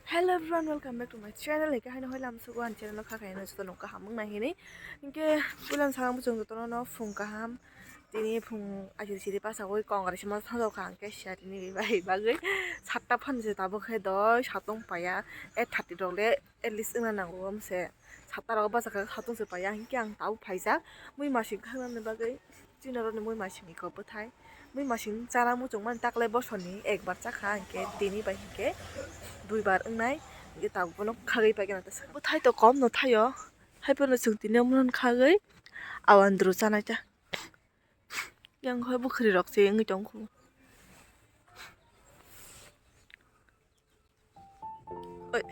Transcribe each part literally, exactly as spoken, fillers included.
Hello everyone, welcome back to my channel. Hingke haino hoi lam sugo ani channel o kha khaino joto no kaham wng nai hinwi. Hingke puila sakang bwswng joto no phung kaham. Tini phung ajil siri pasagwi kongrai sima thajok kha hingke siya tini bai bagwi satta phan se tabuk khe doi satung paya eight thirty rok le at least wngna nango wng se satta rok bachakha satung se paya hingke ang tabuk phaijak mui masing khaknani bagwi. Chini oro ni mui masing ni kok bwthai. Mui masing chana muchung mani taklai bosor ni ekbar chakha hingke tini bai hingke duibar wngnai. Hingke tabuk bono khagwi paikhe nang ta sakha. Bwthai to kom no thaio. Haiphano chwng tini omono khagwi awandru chanai ta. Yang hoi bwkhwrwi rok se wngwi tongkhu. Oi.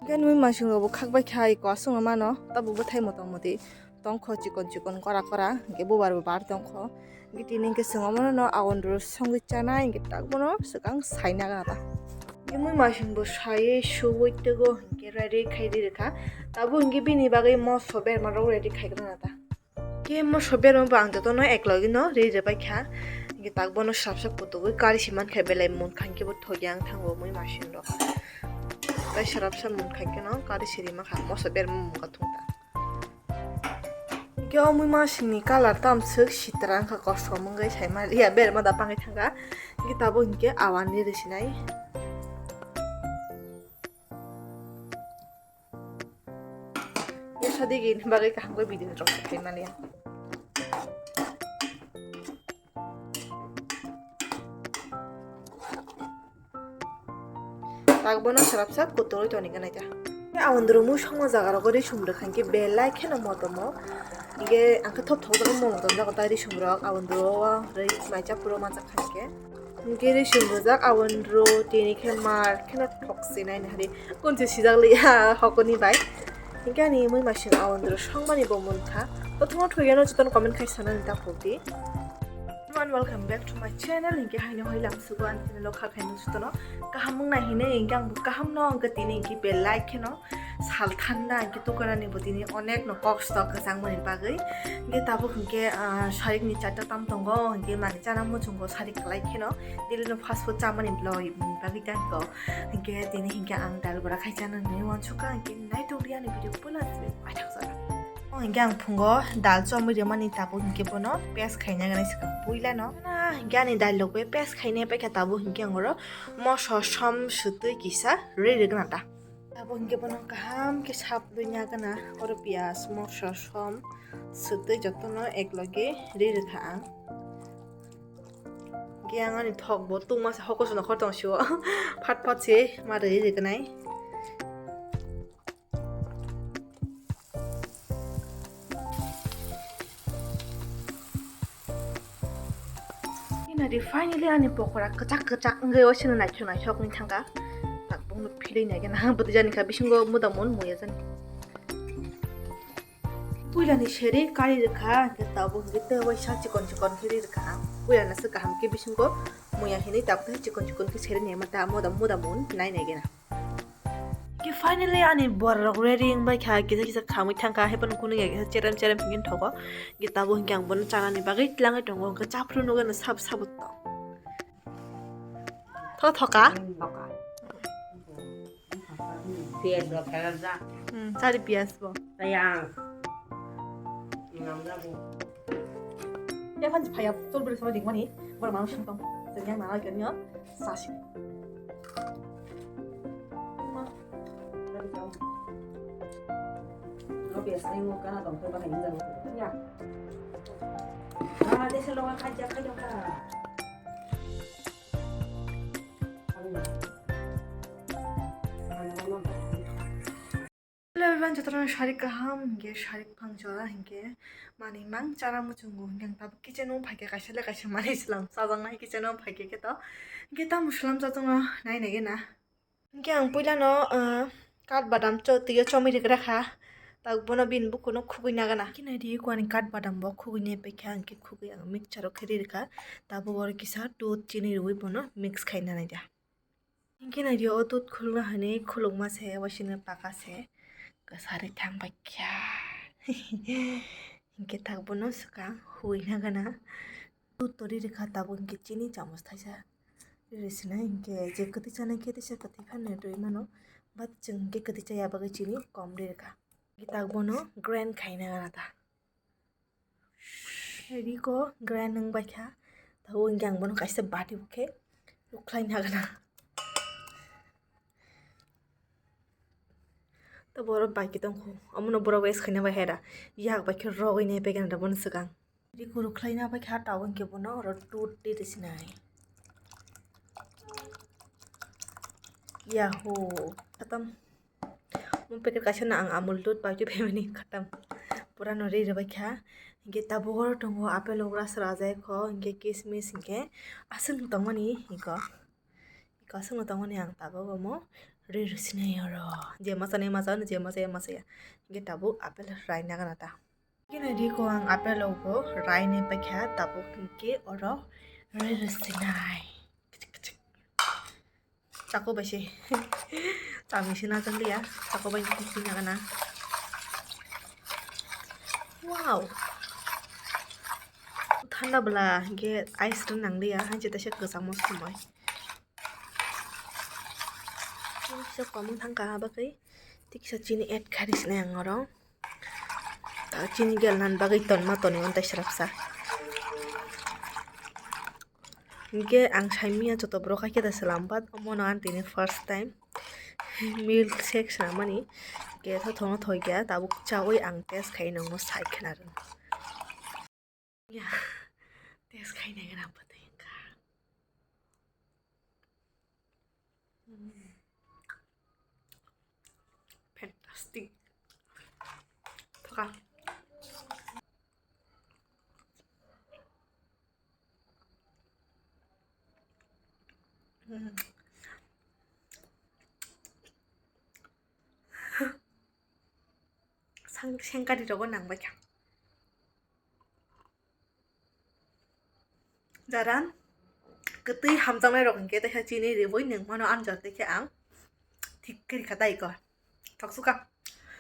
Hingke nui masing rok bo khak bai kha eko aswk no mano tabuk bwthai motom moti tongkho chikon chikon kora kora hingke bubar bo bar tongkho hingke tini hingke chwng omono no awandru songwi chanai hingke tak bono swkang saina gana ta. Hingke mui masing bo saiwi suwi twgo hingke ready khai ri rwkha tabuk hingke bini bagwi moso berma rok ready khai gana ta. Khe moso berma bo ang jotono eklogi no ri rwbai kha. Hingke tak bono srapsa kutugwi kari se mankha belai munkha hingke bo thogi ang thango mui masing rok. Tai srapsa munkha hingke no kari se rima kha moso berma munkha thung ta. Hingke o mui masing ni colour tamswk sitra wngkha kosom wngwi saima riya berma da pangwi thangkha. Hingke tabuk hingke awan ri rwsinai. Bwsa digi ni bagwi kaham khe video rok khe manya. Tak bono srapsa kutui toni gana ja. Awandru mui songma jaga rogo risum rwkha hingke belai kheno motomo. Hingke ang khe thop thop jaga motom jaga tai risum rok awandru o rwi mai cha puro ma cha kha hingke. Hingke risum rwjak awandru tini khe mar kheno thok se nai nahari kunchi sijak liya hokoni bai. Hingke ani mui masing awandru songmani bo munkha. Bothongo thwiyano jotono comment khai sanani ta phokdi. Everyone, welcome back to my channel. Hingke haino hoi lam sugo ani channel o kha khaino jotono kaham wng nai hinwi hingke ang bo kaham no hingke tini hingke belai kheno sal thanda hingke tukanani bo tini onek no kok stok kwchangmani bagwi. Hingke tabuk hingke, ah, sarik ni charta tam tongo hingke mani chana muchungo sarik kwlai kheno daily no fast food chamani loi bagwi tangko. Hingke tini hingke ang dal bora khai chana hinwi uansukha hingke nai tongdi ani video puila simi paithak jora. O hingke ang phungo dal chomwi rwmani tabuk hingke bono paste khaina gwnai swkang puila no. Na hingke ani dal rok bai paste khaina paikha tabuk hingke ang oro moso som swtwi kisa rwi rwgwna ta. Tabuk hingke bono kaham khe sap rwina gana oro piyaj moso som swtwi jotono ekloge rwi rwkha ang. Hingke ang ani thok bo tungma se hokosno khortong sio phat phat se ma rwi rwgwnai. Finally, finally, ani pokora kwchak kwchak wngwi waisano naithok naithok wngwi thangkha. Tak bongno philwi naikhe nahang bwtwi jani kha bisingo muda mun muya jani. Puilani seri kari rwkha, hingke tabuk hingke tei waisa chikon chikon khe ri rwkha ang. Puilana se kaham khe bisingo muya hinwi tabuk chikon chikon khe seri naima ta muda muda mun nai naikhe na. Hingke finally ani borok ready wngbai kha, kisa kisa khamwi thangkha, haiphano kunu ya kisa cherem cherem hingke thogo. Hingke tabuk hingke ang bono chanani bagwi tlangwi tongo, hingke chaphuru nugwi ano sabo sabo tong. Tho thoka? Thoka. Piyaj rok khe jak. Hmm, chari piyaj bo. Tei ang. Nang jago. Tei phan phaya chol bwrwi sama dingmani. Bor manung sing tong. Tei yang nang ai kani yo. Sasi. Lo piyaj tei mo kana tong tei bahai nang jago. Ya. Ah, desa lo khaja khaja ka. Hello everyone, jotono sarik kaham hingke sarik phang jora hingke mani mang chara muchungo hingke ang tabuk kitchen o phaikhe kaisa le kaisa mani slam chajaknai kitchen o phaikhe khe to hingke tamo slam chajakno nai nai gena. Hingke ang puilano, ah, kat badam cho-, twiyo chomwi rwgra kha. Tak bono bini bukuno khugui nagana. Hingke naidi eko ani kat badam bo khugui nai paikha, hingke khugui ang mixture o khe ri rwkha. Tabuk oro kisa dudh chini rwui bono mix khai nanai da. Hingke naidi o dudh khulna hinwi khulukma se, waisino paka se, kwsari thang paikha. Hinkhe tak bono swkang huina gana. Dudh to ri rwkha, tabuk hinkhe chini chamus thaisa ri rwsinai, hinkhe je kwtwi chanai khe teisa kwtwi phano rwi mano, but chwng hinkhe kwtwi chaya bagwi chini kom ri rwkha. Hinkhe tak bono grind khaina gana ta. Riko grind wng baikha, tabuk hinkhe ang bono kaisa bati bo khe rwkhlaina gana. To borok bai khe tongkho, omono borok waste khaina bai haira, yak bai khe rogwi nai paikan da bono swkang. Riko rwkhlaina bai kha tabuk hinkhe bono oro dudh ri rwsinai. Yahoo, khatam. Mo packet kaisa no ang Amul dudh bai khe phaimani khatam. Pura no ri rwbai kha. Hinkhe tabuk oro tongo apple o glass rajai kho, hinkhe kismis hinkhe aswk tongmani hiko. Kasungno tongmani ang tabuk omo ri rwsinai oro. Je masa ni masa, je masa ya masa ya. Hinkhe tabuk apple raina gana ta. Hinkhe nai riko ang apple rokbo rainai paikha, tabuk hinkhe oro ri rwsinai. Kichik kichik. Chakuk bai se. Chamung se najak liya. Chakuk bai se na gana. Wow. Thanda bwla hinkhe ice ri nang liya. Hainse teisa kwchangma somoi. Kisa komung thangkha, abakhe tikisa chini add khairi sinai ang oro. Chini gelnan bagwi tonma tonwi on tai srapsa. Hinkhe ang saimanya joto borok haikhe da salam, but omono ang tini first time milk shake swnamani. Hinkhe thothongno thoikha, tabuk chawi ang test khai nangno sai khna rw. Ya, test khai nai gana bwtwi wngkha. Mm. Fantastic. Phoka. Mm. Sang-, sengkari rogo nang baikha. Jara kwtwi hamjaknai rok hinkhe teisa chini riwi nwng mano, ani jora khe ang thik khe rikha tai ko. Thoksuka.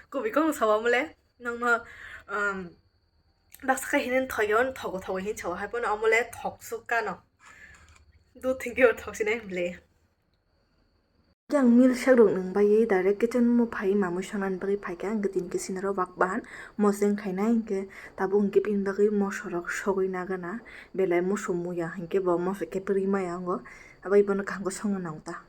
Kubui kok sawa mole nangno, um, baksa khe hini thoyo, thogo thogo hin sawa hai pono amole thoksuka no. Do thingke thoksinai mole. Yang milk shake rok nung bai direct kitchen mo phai mamui sanani bagwi phaikha, ang tin kisin ro bak bahan moseng khainai hinkhe tabuk hinkhe bini bagwi moso rok sogwi nagana belai moso muya hinkhe bo moso khe pwrwi maya ango abai bono kaham khe songna nango ta.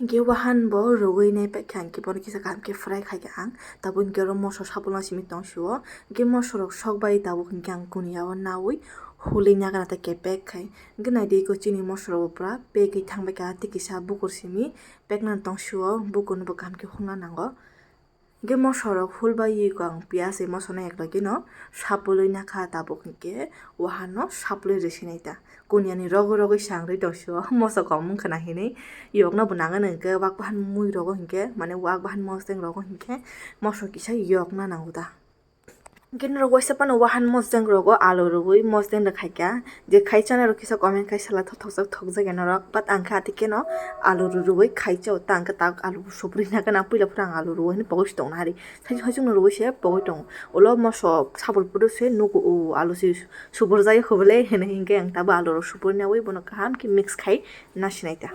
Hinkhe wahan bo rogwi nai paikha hinkhe bono kisa kaham khe fry khaikha ang tabuk hinkhe oro moso sapulna simi tong sio hinkhe moso rok sok bai tabuk hinkhe ang kuniya o nawi hulwi nagana ta khe pack khai. Hinkhe naidi eko chini moso rok bo pura pack oi thang bai kha, tei kisa bukur simi pack nang tong sio, bukur no bo kaham khe hulna nango. Hinkhe moso rok hul bai eko ang piyaj bai moso no ek logi no sapulwi nakha, tabuk hinkhe wahan no sapulwi rwsinai ta. Kuniya ni rogwi rogwi sangrwi tong sio, moso kom wngkha na hinwi yok no bo nang ani hinkhe wak bahan mui rogo hinkhe mane wak bahan mosdeng rogo hinkhe moso kisa yok na nango ta. Hinkhe norok waisa phano wahan mosdeng rogo alu rwui mosdeng rwkhaikha. Je khai chanai rok kisa comment khai sala thokjak thokjak ya norok, but ang khe atikeno alu rwrwui khaichao, ta ang khe tak alu suprina gana puila phuru ang alu rwui hinwi pogwi se tongna hari. Saichung saichung no rwui se pogwi tongo. Ulo moso sabul photo se nugo o alu se subrwjak ya kho bwle hinwi hinkhe ang tabuk alu rok suprina ui bono kaham khe mix khai nasinai ta.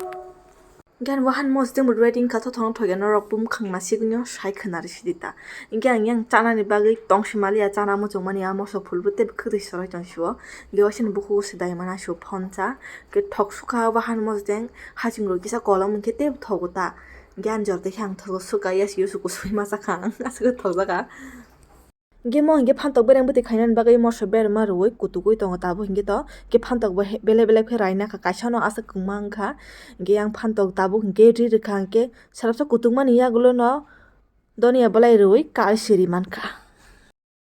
Hinkhe ani wahan mosdeng bo ready wngkha, thothong thokya norok bumkhang nasigwino sai khwna rwsidi ta. Hinkhe ang yang chanani bagwi tongsi maliya, chana muchungmani a moso phulbo tei kwtwi swrwng tong sio. Hinkhe waisani bukhugo swdai mana sio phonsa. Hinkhe thok sukha wahan mosdeng, haching rok kisa kolom hinkhe tei thogo ta. Hinkhe ani jora tei khe ang thogo suka ya sio, suku sui ma sakha ang aswk thokjaka. Hinkhe mo hinkhe phantok bereng bwtwi khainani bagwi moso berma rwui kutugwi tongo tabuk hinkhe to. Hinkhe phantok bo he-, belai belai khe raina kha, kaisa no aswk kwma wngkha. Hinkhe yang phantok tabuk hinkhe ri rwkha hinkhe sarapsa kutungmani yagulo no donia bwlai rwui kal siri mankha.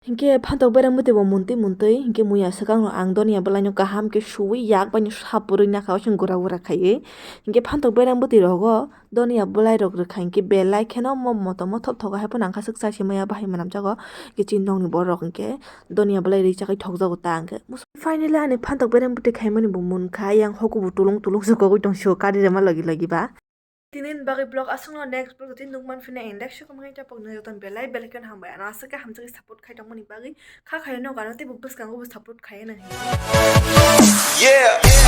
Hinkhe phantok bereng bwtwi bo muntwi muntwi hinkhe muya swkang no ang donia bwlai no kaham khe suwi yak bai no sapurwi nakha, oising gura gura khaiwi. Hinkhe phantok bereng bwtwi rogo donia bwlai rok rwkha hinkhe belai kheno mo motom o thop thogo, hai phano ang kha swk chai se maya bahai mwnam jago. Hinkhe chini nokni borok rok hinkhe donia bwlai ri chakhe thokjago ta hinkhe. Finally ani phantok bereng bwtwi khaimani bo munkha, yang hokubu tulung tulung se kogwi tong sio kari rema logi logi ba. Tini ni bagwi vlog aswkno, next vlog tini nukman phina ang next week mangai tapok nang joto belai belai kheno hambai. Ano aswk khe hamjagwi support khai tongmani bagwi, kha khayo no gano tei bo bwskango bo support khai nang. Yeah.